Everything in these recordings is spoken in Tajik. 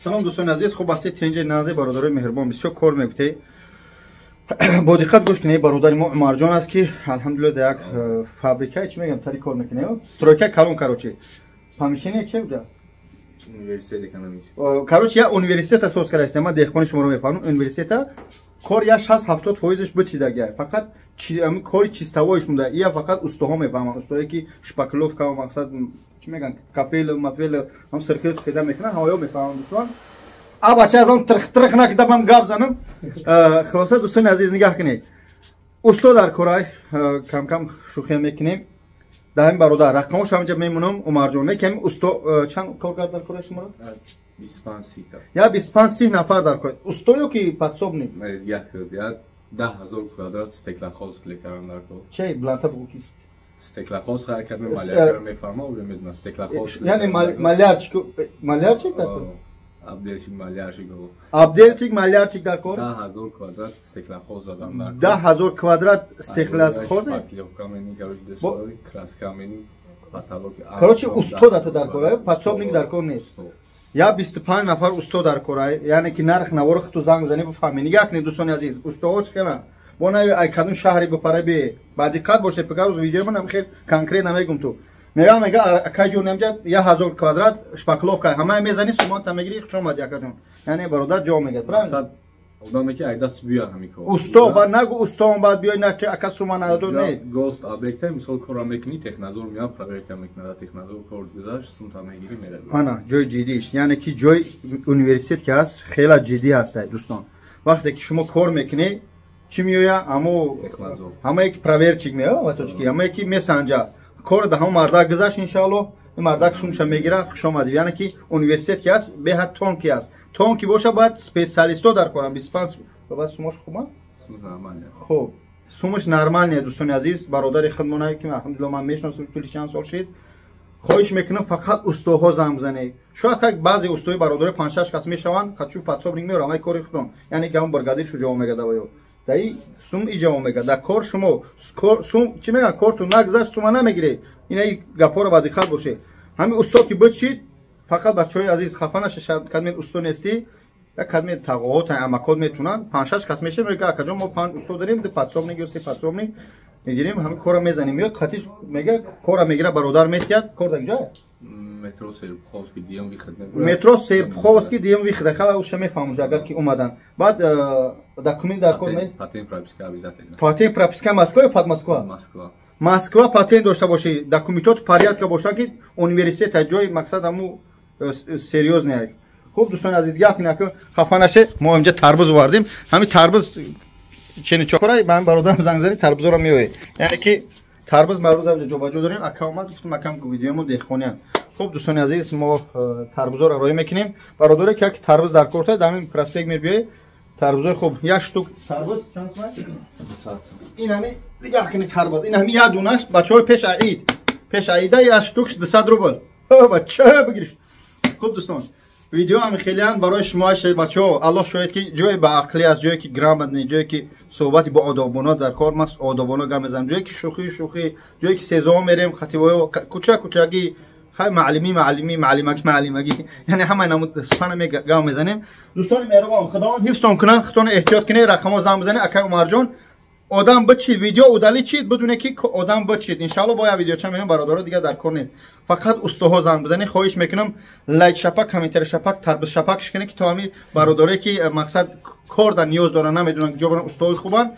Салом, дӯстони азиз, хуб ҳастед, тинҷи назе, бародарои меҳрубон, бисёр кор мегуфтед. Бо диққат гӯш кунед, бародари мо Умарҷон аст, ки алҳамдулилла дар як фабрика, чӣ мегӯям, тари кор мекунед, стройка калон, короче, помещение че буда? Университет экономист. Короче, я университета соз карда, ман деҳқони шуморо мефаҳмам. Университета кор я 60-70 фоизаш бичидагия, фақат кори чистовойш муда. Ия фақат устоҳо мефаҳманд, устоҳое ки шпаклёвка, мақсад, чӣ мегӯянд, капел мафел ҳам сирхил сифеда мекунанд, ҳавоё мефаҳманд. Дӯстон, а бача аз он трх-трх накида ман гап занам. Хулоса, дӯстони азиз, нигаҳ кунед, усто дар корай, кам-кам шӯхия мекунем. Дар ин бародар рақамош ҳаминҷа мемонам. Умарҷон, не ками усто чанд коргар дар кораи шуморо? Я 25-30 нафар дар кор, усто ё ки подсобник? 10 000 квадрат стеклохоз клекарам дар кор. Че, бланта бугу кист? Стеклохоз ҳаракат маляр мефарма, уже медонам стеклохоз. Яъне малярчик, малярчик дар кор? Абделчик, малярчик. Абделчик, малярчик дар кор. 10 000 квадрат стеклохоз задам дар. 10 000 квадрат стеклохоз. Шпаклёвка мени, короче, десой, краска мени, потолок. Короче, усто дата дар кор, подсобник дар кор нест. Я 25 нафар усто дар кор, яъне ки нарх наворо худту занг бизанӣ, бифаҳмӣ. Нигаҳ кунед, дӯстони азиз, устоҳо чӣ хеланд, бо на ай кадом шаҳри бипара бие. Ба диққат бошед, пикар рӯз видеои ман хел конкретно мегум. Ту мега, мега, акаҷон, амҷа 1000 квадрат шпаклёвка ҳамаи мезани, сумонта мегири, хуш омади, акаҷон. Яъне бародар ҷо мегӯяд, правильно? Одаме ки ай даст биёяд ҳамин кор. Усто ба нагу, устон баъд биёй, на ака сума надод, не. Гост объекта, мисол, корро мекунӣ, технадзор меяд, проверка мекунад, технадзор кор гузашт, сумта мегирӣ, меравӣ. Ана ҷои ҷиддиш, яъне ки ҷои университет ки ҳаст, хела ҷиддӣ ҳаста, дӯстон. Вақте ки шумо кор мекунед, чӣ меоя? Ҳамо ҳамае ки проверчик меоя, ваточки, ҳамае ки месанҷа кор да, ҳамо мардак гузашт, иншаалло, ин мардак сумша мегира, хушомадӣ. Яъне ки университет ки ҳаст, беҳад тонкий аст. Тонкий боша, бояд специалистҳо дар корам. 25 баъд сумош хуба, хуб, сумаш нормальный. Дӯстони азиз, бародари худмона ки алҳамдулилла ман мешиносам, тӯли чанд сол шид. Хоҳиш мекунам, фақат устоҳо занг бизанед. Шояд как баъзе устои бародари панҷ-шаш кас мешаванд, қачу подсобник меорам, ай кори худон, яъне ки ҳамон бригадир шу ҷавоб мегада, ё даи сум и ҷавоб мегада. Дар кор шумо сум, чӣ мегӯянд, корту нагзашт, сума намегиред. Инаи гапҳоро ба диққат бошед. Ҳамин усто ки бичид, фақат, бачаҳои азиз, хафа нашашад, кадме усто нестӣ, як кадме тағоҳот, амакот метунанд, панҷ-шаш кас мешавад, мега: «Акаҷон, мо панҷ усто дорем, ду подсобник ё се подсобник мегирем, ҳамин корро мезанем». Ё қатиш мега, корра мегира, бародар метиҳад, кор дар ҷое. Метро Серпуховский, дуюм выход. Метро Серпуховский, дуюм выход, хала уша мефаҳмам, агар ки омадан. Баъд документ дар кор. Патент, прописка обязательно. Патент, прописка Москва ё под Москва? Москва. Москва, патент дошта бошӣ, документот порядка бошад, ки университет ҷои мақсад ҳаму серьёзный. Хуб, дӯстони азиз, гап ки хафа наше, мо инҷа тарбуз овардем. Ҳамин тарбуз чени чокора ба ҳамин бародарам занг зани, тарбузоро меоед. Яъне ки тарбуз марӯз ҳамҷа ҷобаҷо дорем. Ака омад, гуфтам, акам видеомо деҳқониям. Хуб, дӯстони азиз, мо тарбузоро роҳӣ мекунем. Бародаре ки яки тарбуз дар корта, дар ҳамин проспект мебиёед, тарбузои хуб. Як штук тарбуз чанд сум? Ин ҳами дигаҳ кини, тарбуз ин ҳами як дунаш, бачаҳои, пеш аид, пеш аида, як штукш 200 рубл, бача, бигириш. Хуб, дӯстон, видео ҳами хелеан барои шумо. Бачаҳо, Аллоҳ шоҳид, ки ҷое ба ақлӣ аст, ҷое ки грамотный, ҷое ки суҳбати бо одобоно дар кор мас, одобоно гап мезанам, ҷое ки шӯхӣ шӯхӣ, ҷое ки сезоҳо мерем, хатибоё, куча кучагӣ, хай, маълимӣ маълимӣ, маълимагӣ маълимагӣ, яъне ҳамаи намуд сухана гап мезанем. Дӯстони меҳрубон, Худованд ҳифзтон кунад, худтон эҳтиёт кунед, рақамҳо занг бизанед. Акай Умарҷон, одам бичид, видео удали чид, бидуне ки одам бичид. Иншаалло, бо як видеоча меём, бародаро, дигар дар кор нест. Фақат устоҳо занг бизанед. Хоҳиш мекунам, лайк шапак, комментарий шапак, тарбуз шапак шикунед, ки то ҳами бародаре ки мақсад кор дар ниёз доранд, намедонанд ҷо баранд, устоҳои хубанд.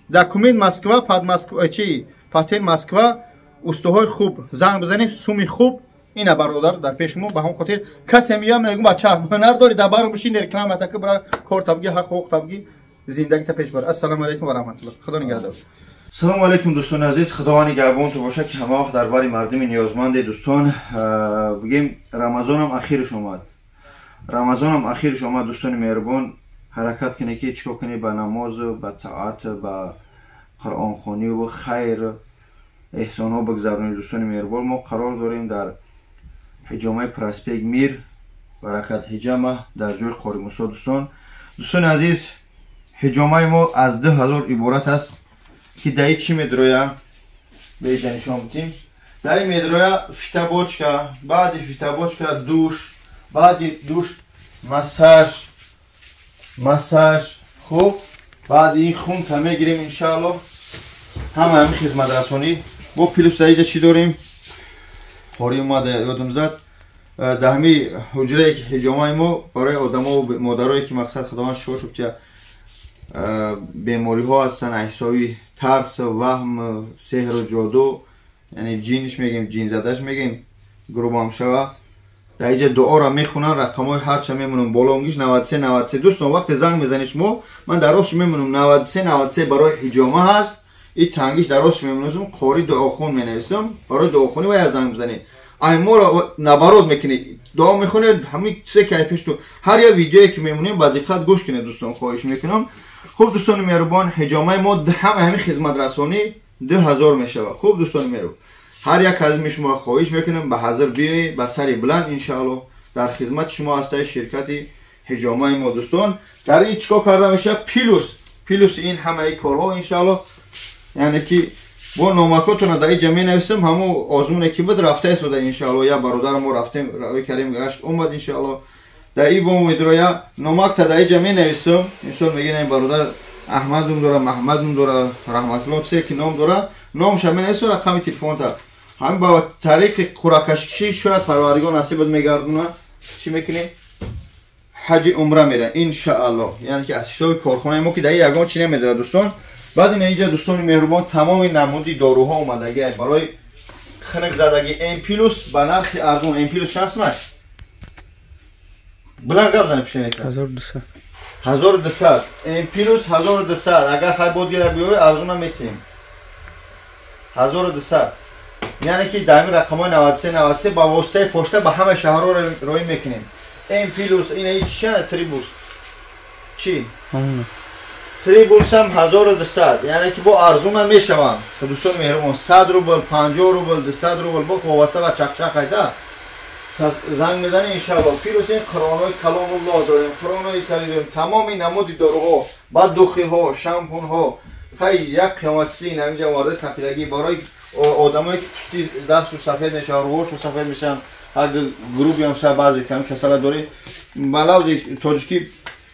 Документ Москва, под Москва, чи, патент Москва, устоҳои хуб занг бизанед, суми хуб. Ина бародар дар пеши мо. Ба ҳамон хотир касе меоям, мегӯм: «Бача, ҳунар дори, дар баро бишин, реклама таки бира, кор табги, ҳақ ҳуқуқ табги, зиндагита пеш бар». Ассалому алайкум ва раҳматуллоҳ, Худо нигаҳдор. Салому алайкум, дӯстони азиз. Худованд нигаҳбонтон бошад, ки ҳама вақт дар бари мардуми ниёзманде. Дӯстон, бигем, Рамазонам ахирш омад, Рамазонам ахирш омад. Дӯстони меҳрубон, ҳаракат кунед, ки чӣ кор кунед: ба намозу ба таат, ба қуръонхониву хайр эҳсонҳо бигзаронед. Дӯстони меҳрубон, мо қарор дорем дар ҳиҷомаи проспект Мир, Баракат ҳиҷама, дар ҷои Қори Мусо. Дӯстон, дӯстони азиз, ҳиҷомаи мо аз 2000 иборат аст, ки даи чӣ медроя, беҷа нишон бутим. Даи медроя фитобочка, баъди фитобочка душ, баъди душ Массаж. Хуб, баъд ин хун та мегирем иншааллоҳ. Ҳама ҳамин хизматрасонӣ. Бо плюс дар инҷа чӣ дорем? Қори омада ёдум зад. Дар ҳамин ҳуҷрае ки ҳиҷомаи мо барои одамо модарое ки мақсад худованд шифо шуд ки бемориҳо ҳастанд, ҳисоби тарс, ваҳм, сеҳру ҷоду, яъне ҷинш мегем, ҷинзадаш мегем, грубам шава. Дар инҷа дуоро мехонанд, рақамҳои ҳарча мемонам болонгиш 93 93. Дӯстон, вақте занг мезанед шумо, ман дар рост мемонам 93 93 барои ҳиҷома ҳаст. И тангиш дар рост мемонам, қори дуохон менависам, барои дуохонӣ вая занг бизанед. Ай моро набарод мекунед, дуо мехонед, ҳамин чизе ки ай пеш ту ҳар як видеое ки мемонем ба диққат гӯш кунед дӯстон, хоҳиш мекунам. Хуб дӯстони меҳрубон, ҳиҷомаи мо ҳама ҳамин хизматрасонӣ 2000 мешавад. Хуб дӯстони меҳрубон, ҳар як аз шумо хоҳиш мекунам ба ҳазр биёед, ба сари баланд иншааллоҳ дар хизмати шумо ҳастаи ширкати ҳиҷомаи мо дӯстон. Дар ин чикор карда мешавад? Плюс ин ҳамаи корҳо иншааллоҳ, яъне ки бо номакотона дар инҷа менависам, ҳамо озмуне ки буд рафта истода иншааллоҳ. Я бародар мо рафтем, рави карим гашт омад иншааллоҳ. Дар ин бо умедроя номакта дар инҷа менависам. Мисол мегӯям ин бародар Аҳмадум дора, Маҳмадум дора, Раҳматулло чизе ки ном дора, номша менависам, рақами телефонта. Ҳамин ба тариқи қуръакашкишӣ шояд Парвардигор насибат мегардона. Чӣ мекунем? Ҳаҷи умра мерам иншааллоҳ. Яъне ки аз ҳисоби корхонаи мо ки дар ягон чӣ намедорад дӯстон. Баъд ин инҷа дӯстони меҳрубон тамоми намуди доруҳо омадагӣ барои хунук задагӣ. М плюс ба нархи арзон. М плюс чанд сумаш? Баланд гап занед пушти экран. 1200. 1200. М плюс 1200. Агар хай бод гира биёй арзона метиҳем. 1200. Яъне ки дар ҳамин рақамҳои 93 93 ба воситаи пошта ба ҳама шаҳрҳо роҳӣ мекунем. М плюс ина чӣ чанд? Трибус. Чӣ? Трибусам 1200. Яъне ки бо арзона мешаванд. Дӯстони меҳрубон, 100 рубл, 50 рубл, 200 рубл бо вобаста ба чақчақ айда. Занг мезанед иншааллоҳ. Плюс ин қуръонҳои каломуллоҳ дорем, қуръонҳои сари дорем, тамоми намуди доруҳо, баъд духиҳо, шампунҳо. Хай як қиёматчизи ин ҳаминҷа оварда тақидагӣ барои одамое ки пушти дастшу сафед мешавад, рӯҳошу сафед мешаванд, ҳар грубиам шава баъзе кам касала дорӣ, ба лавзи тоҷикӣ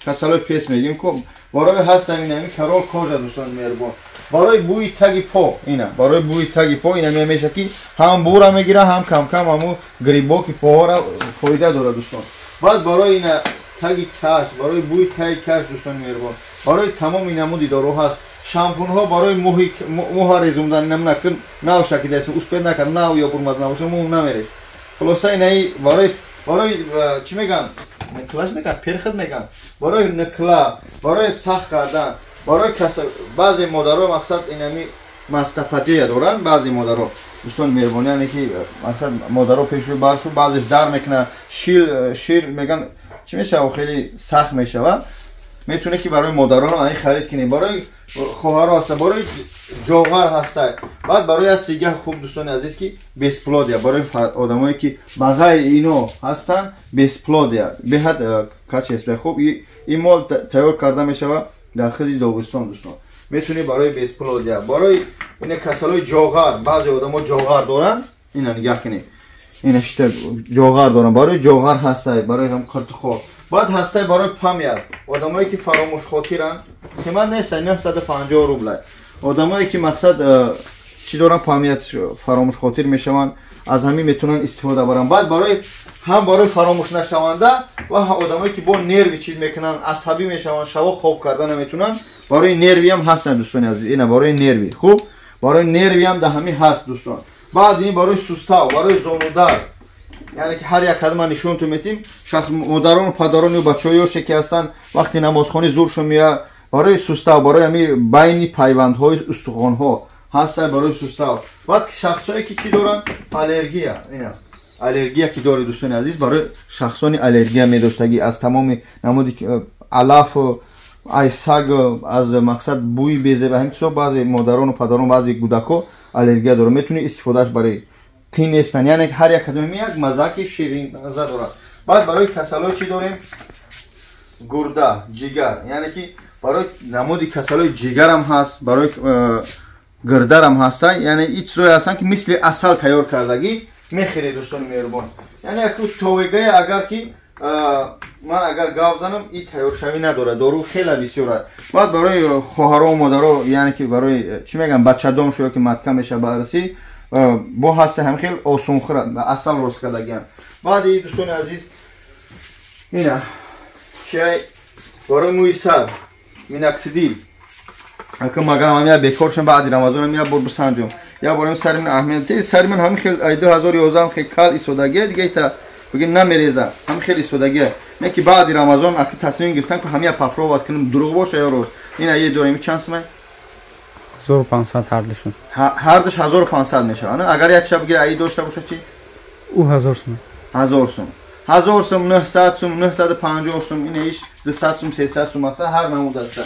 касалои пес мегӯем ку барои ҳастам ин ҳамин карол кожа дӯстони меҳрубон. Барои бӯи таги по, ина барои бӯи таги по ина мемеша ки ҳам бӯра мегира, ҳам камкам ҳаму грибоки поҳора фоида дорад дӯстон. Баъд барои ина таги каш, барои бӯи таги каш дӯстони меҳрубон, барои тамоми намуди дору ҳаст. Шампунҳо барои мӯҳа резондан, инам накун нав шакидаст, успед накард, нав ё бурмад набоша мӯ намерез. Хулоса инаи барои чӣ мегӯянд? Никлаш мегӯянд, перхот мегӯянд. Барои никла, барои сахт кардан, барои баъзе модаро мақсад инами мастопатия доранд, баъзе модаро дӯстони меҳрубон, яъне ки мақсад модаро пешрӯи баршу баъзеш дар мекунад, шир мегӯянд чӣ мешава, хеле сахт мешава. Метавонед ки барои модарон ин харид кунед, барои хоҳаро ҳаста, барои ҷоғар ҳаста. Баъд барои як чизи хуб дӯстони азиз ки бесплодия, барои одамое ки ба ғайри ино ҳастанд бесплодия, беҳад качество хуб ин мол тайёр карда мешавад дар худи Доғистон дӯстон. Метавонед барои бесплодия, барои ина касалои ҷоғар, баъзе одамо ҷоғар доранд, ина нигаҳ кунед, ина шита ҷоғар доранд, барои ҷоғар ҳаста, барои ҳам қиртухор. Баъд ҳастай барои память, одамое ки фаромӯшхотиранд, қимат нест, 950 рубл. Одамое ки мақсад чӣ доранд, память фаромӯшхотир мешаванд, аз ҳамин метавонанд истифода баранд. Баъд барои ҳам барои фаромӯш нашаванда ва одамое ки бо нерви чиз мекунанд, асабӣ мешаванд, шабо хоб карда наметавонанд, барои нерви ҳам ҳастанд дӯстони азиз. Ина барои нерви, хуб барои нерви ҳам дар ҳамин ҳаст дӯстон. Баъд ин барои сустав, барои зонудард, яъне ки ҳар як қадама нишон ту метим. Шахс модарону падарону бачаҳои ёше ки ҳастанд вақти намозхонӣ зуршон меояд, барои сустав, барои ҳамин байни пайвандҳои устухонҳо ҳаста барои сустав. Баъд шахсое ки чӣ доранд, аллергия, ина аллергия ки доред дӯстони азиз, барои шахсони аллергия медоштагӣ аз тамоми намуди алаф, ай саг, аз мақсад бӯи безеба, ҳамин чизо баъзе модарону падарон, баъзе кӯдакҳо аллергия доранд, метавонед истифодааш барои қин нестанд. Яъне ҳар як кадоми як мазаки ширин маза дорад. Баъд барои касалҳои чӣ дорем? Гурда, ҷигар, яъне ки барои намуди касалҳои ҷигарам ҳаст, барои гирдарам ҳаста. Яъне ин чизое ҳастанд ки мисли асал тайёр кардагӣ мехӯред дӯстони меҳрубон. Яъне яку товегае агар ки Ман агар гап занам и тайёршавӣ надорад, дору хеле бисёр аст. Баъд барои хоҳаро модаро, яъне ки барои чӣ мегӯям, бачадон шо ки матка меша барси, бо ҳаста ҳам хел осонхӯр асал рост кардагиам. Баъд и дӯстони азиз, ина чай барои мӯи сар миноксидил. Ака магарам ҳам я бекор шам баъди Рамазонам я бор бисанҷум. Я борам сари ман аҳамият, сари ман ҳам хел 2011 хел кал истодагия, дига ита бигем намереза, ҳам хел истодагия. Не ки баъди Рамазон аки тасмим гирифтам ки ҳамия попробовать кунам, дурӯғ боша ё рост. Ина е дорем, чанд сумай? 1500 ҳардушон. Ҳардуш 1500 мешавад. Агар як шаб бигира аи дошта боша чи? Ӯ 1000 сум. 1000 сум. 1000 сум, 900 сум, 950 сум, ина иш 200 сум, 300 сум мақсад ҳар намуд аст.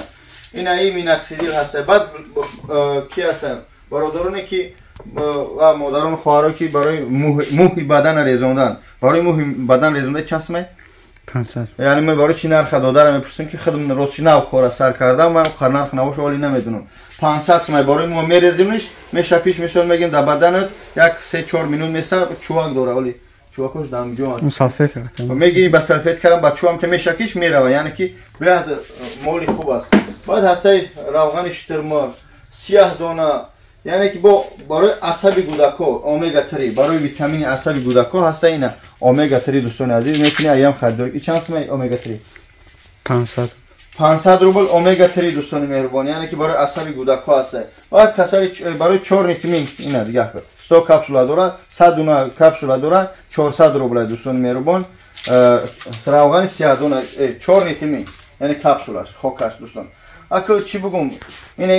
Ина и миноксидил ҳаста. Баъд ки ҳаста? Бародароне ки ва модарон хоҳаро ки барои мӯҳи бадан резондан, барои мӯҳи бадан резондан чанд сумай? 500. Яъне ман барои чи нарха додарам мепурсам ки худам рост чи нав кора сар кардам, ман нарх набоша оли намедунам. 500 сумай барои мо мерезимиш, мешапиш, мисол мегем дар баданат як 3-4 минут меса чувак дора, оли чувакош дамҷо. Салфетка қатам. Мегири ба салфетка кардам, ба чувам те мешакиш мерава, яъне ки беҳад моли хуб аст. Баъд ҳастаи равғани шутурмурғ, сиёҳдона, яъне ки бо барои асаби гудако омега 3, барои витамини асаби гудако ҳаста ина омега 3 дӯстони азиз, метавонӣ аям харидор. И чанд сумай омега 3? 500. 500 рубл омега 3 дӯстони меҳрубон, яъне ки барои асаби гудако ҳаста. Баъд касари барои 4 витамин ина дига 100 капсула дора, 100 дуна капсула дора, 400 рубл дӯстони меҳрубон. Равғани сиёҳдона 4 витамин, яъне капсулаш, хокаш дӯстон. Ака чӣ бигум? Ина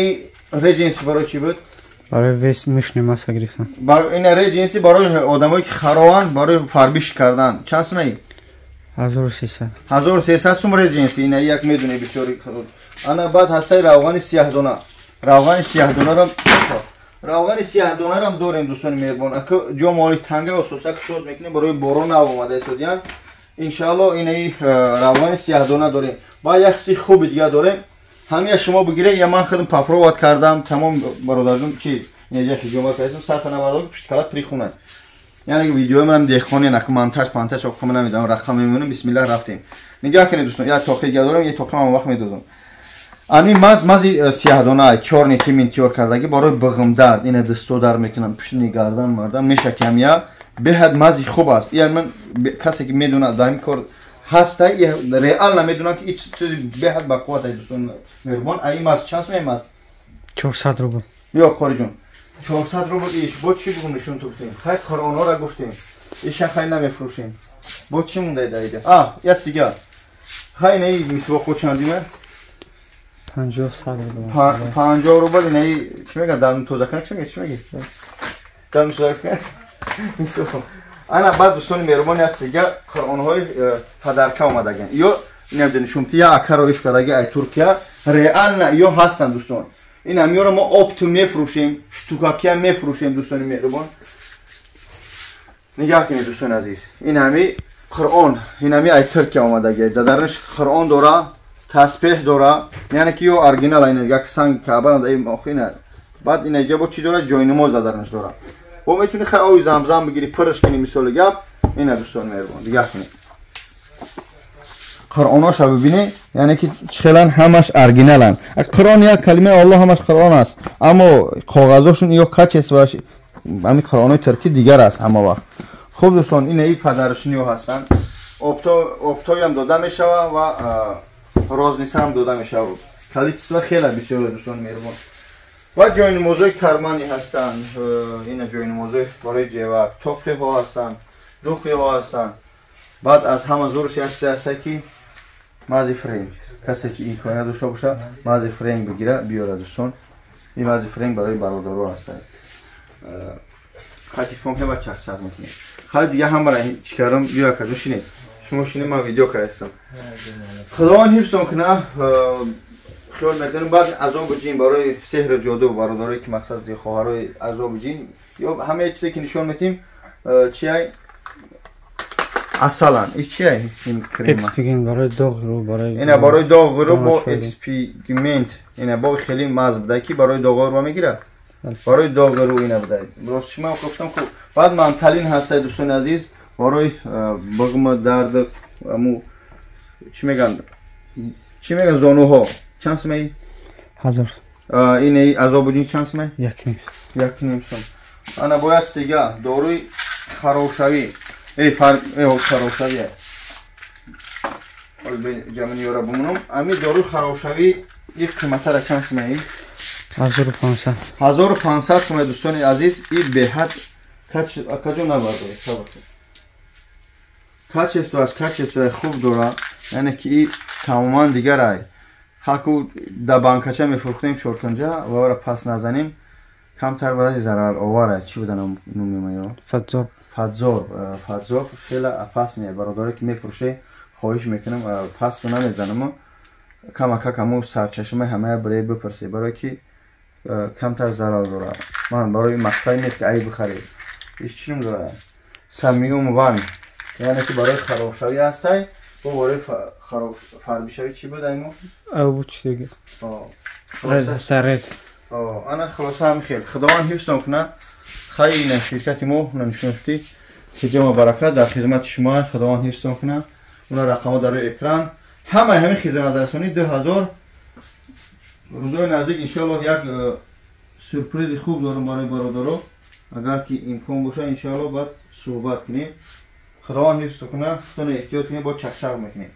Редженси барои чӣ буд? Барои вес мишни маса гирифтан. Барои ина Редженси барои одамое ки харованд, барои фарбиш кардан. Чанд сумай? 1300. 1300 сум Редженси, ина як медуне бисёри худ. Ана баъд ҳастаи равғани сиёҳдона. Равғани сиёҳдонаро равғани сиёҳдонарам дорем дӯстони меҳрубон. Ака ҷо моли танга асоса кушод мекунем барои борон нав омада истодиян. Иншаалло инаи равғани сиёҳдона дорем. Баъд як чизи хуби дига дорем. Ҳамия шумо бигиред, я ман худам попробовать кардам, тамом бародарҷон чи инҷа ҳиҷома кардам, сарфа набардор пушти калат прихунад. Яъне видеои манам деҳқоне нак монтаж пантаж оқо ман намедонам рақам мемонам, бисмиллаҳ рафтем. Нигоҳ кунед дӯстон, як тоқи дига дорам, як тоқи ман вақт медодам. Ани мази сиёҳдона чорни тимин тиёр кардаги барои бағмдард, ина дасто дар мекунам, пушти гардан мардам мешакам я беҳад мази хуб аст. Яъне ман касе ки медонад дар ин кор ҳаста, реал намедонам ки ин чизи беҳад ба қувват аст дӯстон меҳрубон. Ай маз чанд сум маз? 400 рубл. Ё қориҷон 400 рубл иш. Бо чӣ бигум нишон ту гуфтем? Хай қуръонҳоро гуфтем. Иша хай намефурӯшем. Бо чӣ монда даида? А, як сигар. Хай инаи мисвоқо чандима? 50 рубл. 50 рубл инаи чӣ мегӯяд? Дандон тоза кунак чӣ мегӯяд? Чӣ мегӯяд? Дандон тоза кунак? Мисвоқ. Ана баъд дӯстони меҳрубон як сига қуръонҳои падарка омадаган. Ё намедонам шумти я акаро иш кардаги ай Туркия, реально ё ҳастанд дӯстон. Ин ҳамёро мо опту мефурӯшем, штукакия мефурӯшем дӯстони меҳрубон. Нигоҳ кунед дӯстони азиз. Ин ҳами қуръон, ин ҳами ай Туркия омадаги. Дадараш қуръон дора, тасбеҳ дора, яъне ки ё оригинал айн як санг Каъба дай охина. Баъд ин ҷо бо чӣ дора? Ҷойнамоз дадараш дора. Бо метавонӣ хай ови замзам бигирӣ, пурш кунӣ мисоли гап. Ина дӯстон меҳрубон, дигар кунед. Қуръоноша бибинед, яъне ки хелан ҳамаш оригиналанд. Қуръон як калимаи Аллоҳ ҳамаш қуръон аст, аммо коғазошон ё качествоаш ҳамин қуръонои туркӣ дигар аст ҳама вақт. Хуб дӯстон, ина и падаршиниҳо ҳастанд. Оптоям дода мешавад ва розниса ҳам дода мешавад. Количество хеле бисёр дӯстон меҳрубон. Ва ҷойнамозҳои карманӣ ҳастанд. Ина ҷойнамозҳои барои ҷевак, тоқиҳо ҳастанд, духиҳо ҳастанд. Баъд аз ҳама зурш як чизе ҳаста ки мази френк. Касе ки имконият дошта бошад, мази френк бигира, биёрад дӯстон. Ин мази френк барои бародаро ҳастанд. Хай телефон ки ба чақчақ мекунем. Хай дига ҳамара чӣ кардам, биё акаҷон шинед. Шумо шинед, ман видео кардастам. Худованд ҳифзтон кунад. Хиёл мекунем баъд азоби ҷин барои сеҳру ҷоду, бародарое ки мақсад хоҳарои азоби ҷин ё ҳамаи чизе ки нишон медиҳем, чиай асалан ин чиай ин крема? Экспигмент барои доғи рӯ, барои ина барои доғи рӯ бо экспигмент, ина бо хеле маз буда ки барои доғи рӯ мегирад, барои доғи рӯ ина буда. Рост шумо гуфтам ку. Баъд манталин ҳаста дӯстони азиз барои бағма дард, аму Чӣ меган? Чӣ меган зонуҳо? Чанд сумаи? 1000. Ин азобуҷин чанд сумаи? 1.5. 1.5 сум. Ана бояд сега доруи харобшавӣ. Эй фар харобшавӣ. Ҷамини ёра бумонам. Ами доруи харобшавӣ ин қиматара чанд сумаи? 1500. 1500 сумаи дӯстони азиз, ин беҳад каҷо набардоред, сабр кунед. Качествоаш качествои хуб дора, яъне ки и тамоман дигарай. Хаку да банкача мефурӯхтем чорканҷа ва ора пас назанем, камтар баъди зараровар. Чӣ буда номи маё? Фадзоб. Фадзоб, фадзоб хеле опасне. Бародаре ки мефурӯше, хоҳиш мекунам, пасту намезанам, камакак ҳаму сарчашмаи ҳамая бирей бипурсед, барое ки камтар зарар дорад. Ман барои мақсад нест ки ай бихаред. Иш чӣ ном дорад? Самиум ван, яъне ки барои харобшавӣ ҳастай. Бо барои фарбишавӣ чӣ буд аймо? Ау чӣ дига? Саред. Ана хулоса ҳами хел. Худованд ҳифзтон кунад. Хайр, ина ширкати мо нишон шудӣ. Ҳиҷома баракат дар хизмати шумо. Худованд ҳифзтон кунад. Уна рақамҳо дар рӯи экран. Ҳамаи ҳамин хизматрасонӣ 2000. Рӯзои наздик иншоаллоҳ як сюрпризи хуб дорам барои бародаро. Агар ки имкон бошад, иншоаллоҳ баъд суҳбат кунем. Худованд ҳифз кунад, худтон эҳтиёт кунед, бо чақчақ мекунем.